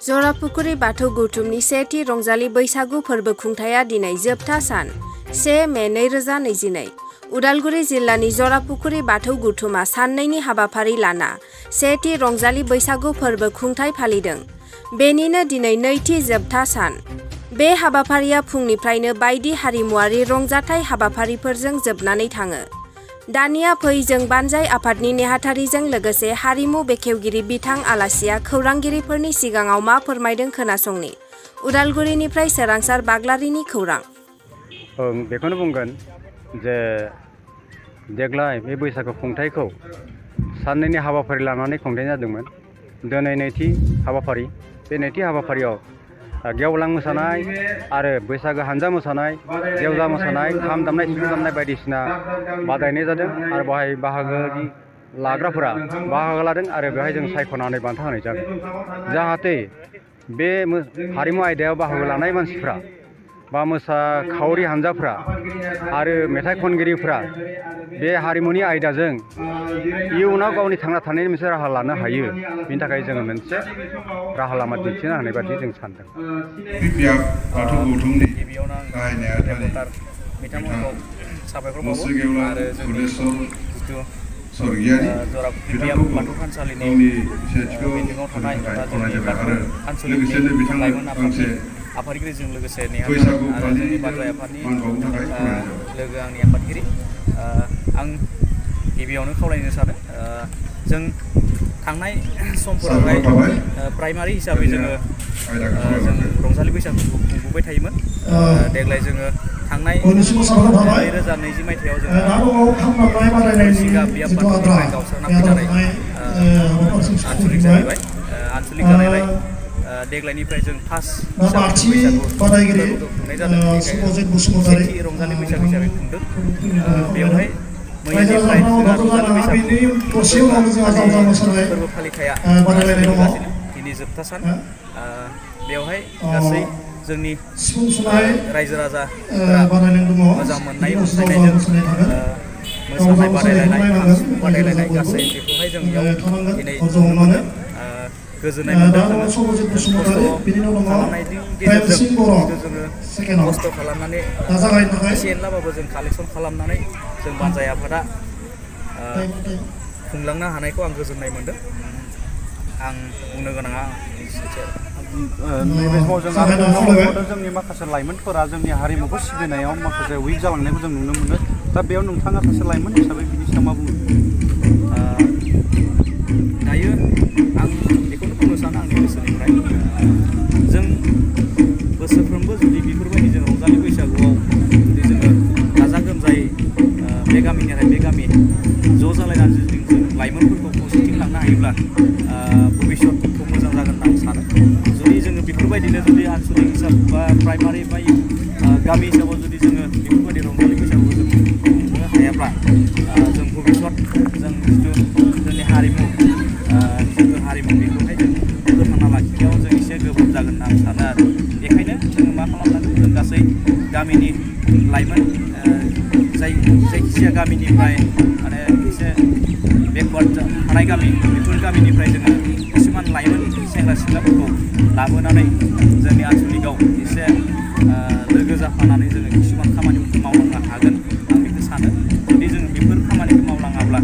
जरापुखुरी बाथौ गौथुमनि सेथि रंजालि बैसागु फोरबो खुंथाया दिनै जोबथा सान 1 मे 2022। उदालगुरि जिल्लानि जरापुखुरी बाथौ गौथुमा साननैनि हाबाफारि लाना सेथि रंजालि बैसागु फोरबो खुंथाय फालिदों। बेनिनो दिनै नैथि जोबथा सान। बे हाबाफारिया फुंनिफ्रायनो बायदि हारिमुआरि रंजाथाइ हाबाफारिफोरजों जोबनानै थाङो। दानिया फै जों बानजाय आफादनि नेहाथारिजों लोगोसे हारिमु बेखेवगिरि बिथां आलासिया खौरांगिरिफोरनि सिगाङाव मा फोरमायदों खोनासंनि। उदालगुरिनिफ्राय सोरांसार बाग्लारिनि खौरां। बेखौनो बुंगोन जे देग्लाय बे बैसागु खुंथायखौ साननैनि हाबाफारि लानानै खुंथाय जादोंमोन। दिनै नैथि हाबाफारि। बे नैथि हाबाफारियाव गेवलां मोसानाय आरो बैसागो हानजा मोसानाय, जेवजा मोसानाय, खाम दामनाय, सिफुं दामनाय बायदिसिना बादायनाय जादों आरो बेवहाय बाहागोनि लाग्राफोरा बाहागो लादों आरो बेवहाय जों सायख'नानै बान्था होनाय जागोन। जाहाथे बे हारिमु आयदायाव बाहागो लानाय मानसिफ्रा बा मोसाखावरि हानजाफ्रा आरो मेथाइ खनगिरिफ्रा बे हारिमुनि आयदाजों इयुनाव गावनि थांना थानायनि मोनसे राहा लानो हायो। बिनि थाखाय जोङो मोनसे राहा लामा दिन्थिनो हानाय बादि जों सानदों। बाथौ गौथुमनि गिबियावनो गाहाय नेहाथारि बिथांमोनखौ साबायखर बावो मुसुगेवलां आरो जोंनि जिथु स्वर्गीयारि जरापुखुरी बाथौ थानसालिनि मिटिङाव थानाय एबा जोंनि बाथौ आनसलिकनि लाइमोन आफादनि आफादगिरिजों लोगोसे नेहाथारि आरो जोंनि बानजाय आफादनि लोगो आंनि आफादगिरि आं गिबियावनो खावलायनो सानो जों थांनाय समफोरावहाय प्राइमारि हिसाबै जों रंजालि बैसागुखौ खुंबोबाय थायोमोन। देग्लाय जोङो थांनाय 2020 मायथाइयाव जोङो सिगा बियाब बाथौनिफ्राय गावस्राना फैनानै आनसलिक जानायलाय देग्लायनिफ्राय जों फार्स्ट बैसागु फोरबोखौ खुंनाय जादों। सेथि रंजालि बैसागु हिसाबै खुंदों। बेवहाय मैयानिफ्राय जोंहा रंजालि बैसागु फोरबो फालिथाया सोलिगासिनो। दिनै जोबथा सान। बेवहाय गासै जोंनि रायजो राजाफोरा मोजां मोननाय अनसायनायजों मोसानाय बादायलायनाय, खाम सिफुं बादायलायनाय गासै बेखौहाय जों इयाव दिनै नुनो मोनो। गोजोननाय मोनदों। खस्थ' खालामनायनि गेजेरजों जोङो खस्थ' खालामनानै एसे एनलाबाबो जों कालेक्सन खालामनानै जों बानजाय आफादा खुंलांनो हानायखौ आं गोजोननाय मोनदों। आं बुंनो गोनाङा नैबे समाव जों आरो नुनो मोनबावदों जोंनि माखासे लाइमोनफोरा जोंनि हारिमुखौ सिबिनायाव माखासे उइक जालांनायखौ जों नुनो मोनो। दा बेयाव नोंथाङा सासे लाइमोन हिसाबै बिनि सायाव मा बुङो? दायो आं बेखौनो बुंनो सानो आंनि गोसोनिफ्राय जों बोसोरफ्रोमबो जुदि बेफोरबायदि जों रंजालि बैसागुआव जुदि जोङो गाजा गोमजायै बे गामिनिफ्राय बे गामि ज' जालायनानै जुदि जों लाइमोनफोरखौ खौसेथि लांनो हायोब्ला भबिष्यतखौ मोजां जागोन होनना आं सानो। जुदि जोङो बेफोरबायदिनो जुदि आनसलिक हिसाब बा प्राइमारि बा गामि हिसाबाव जुदि जोङो बेफोरबायदि रंजालि बैसागुखौ जों खुंनो हायाब्ला जों भबिष्यत जों जिथु जोंनि हारिमु बेखौहाय जों फोथांना लाखिनायाव जों एसे गोब्राब जागोन होनना आं सानो आरो। बेखायनो जोङो मा खालामनांगौ, जों गासै गामिनि लाइमोन जायखिजाया गामिनिफ्राय माने एसे बेकवार्ड थानाय गामि, बेफोर गामिनिफ्राय जोङो किसुमान लाइमोन सेंग्रा सिख्लाफोरखौ लाबोनानै जोंनि आनसलिकआव एसे लोगो जाफानानै जोङो किसुमान खामानिफोरखौ मावलांनो हागोन आं बेखौ सानो। जुदि जों बेफोर खामानिखौ मावलाङाब्ला